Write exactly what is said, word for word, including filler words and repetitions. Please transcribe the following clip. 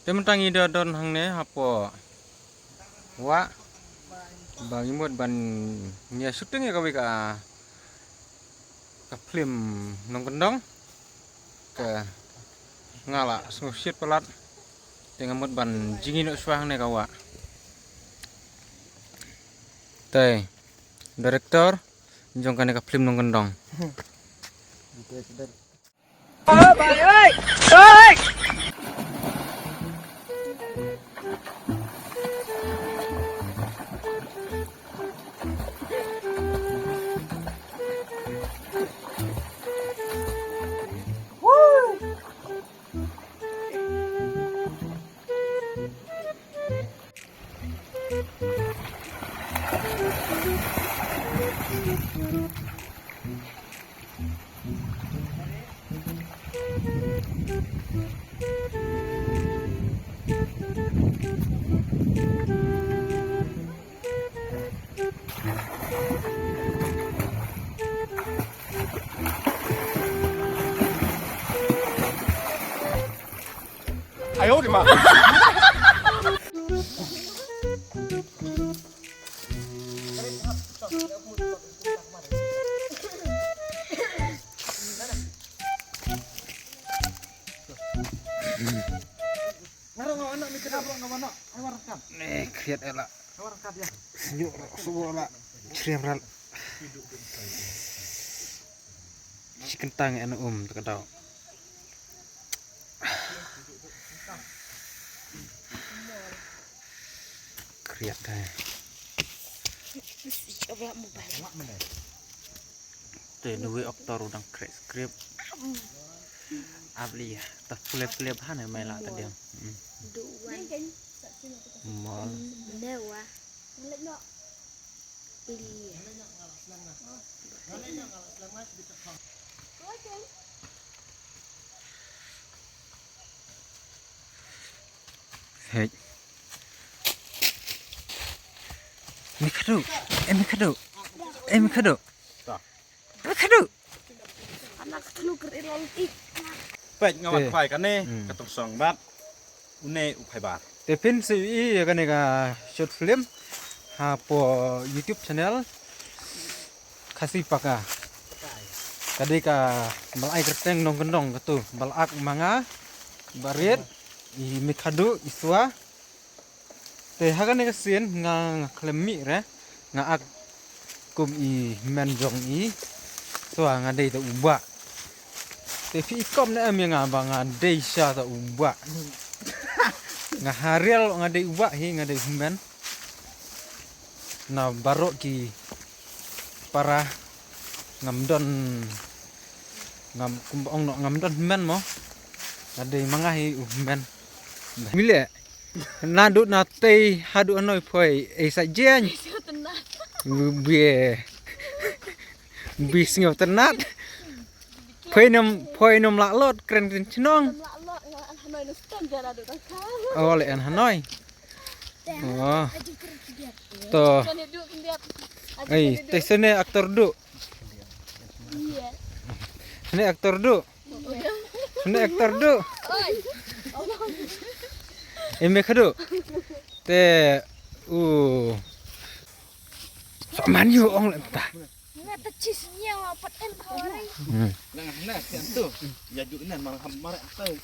Te mynta ngi da don hangne hapoh wah ba ngi mut ban ngi shooting ïa kawei ka, ka film nongkyndong. Ka nga la sngewsih palat. Te nga mut ban jingïasyllok shuwa hangne ka wah. Te director jong kane ka film nongkyndong. Ngarong anak ni kenapa nggak mana? Ayo warkan. Nih, kriat ela. Ayo warkan ya. Senyum, senyum ela. Ceriam ral. Shi kyntang ïa u um te ka daw. Kriat dei. Te dawei aktor u dang create script. Ap lei ïa ta pule pule bha ne mai la ta diang. Mol. Hei. Mikhadu. Eh, Mikhadu. Eh, Mikhadu. Mikhadu. Anak kenu ker ilang ik. Peit nga wan phai kane ka tong song bat. Une u phai bar. Te phin sa ïohi ïa kane ka short film hapoh YouTube channel Khasi Paka. Ka dei ka ba la ai kyrteng nongkyndong katu, ba la ak ma nga, Barit, i Mikhadu, i Swa. Te ha kane ka sien nga, nga khlem mih re, nga ak kum i hynmen jong i Swa, nga dei ta u bah. Te phi i kop ne em ïa nga ba nga dei sha ta u bah. Nga harial nga dei u bah hi, nga dei hynmen. Na baroh ki para ngam don, ngam kum ba ong noh ngam don hynmen mo. Nga dei ma nga hi u hynmen. Mile. Naduh na tei haduh hanoi phoi ei sa jeng. Bie. Bi sngewtynnat. Phoi nym, phoi nym lah lot kren kren chnong. Oh, le en hanoi. Oh. To. Ei, te sene aktor du. Sene aktor du. Sene aktor du. Ei, Mikhadu. Te u Saman yu ong le ta. Nga ta chis nya wa pat en khawari. Hmm. Nang hana sian tu. Ya ju inan malah ham marak tu.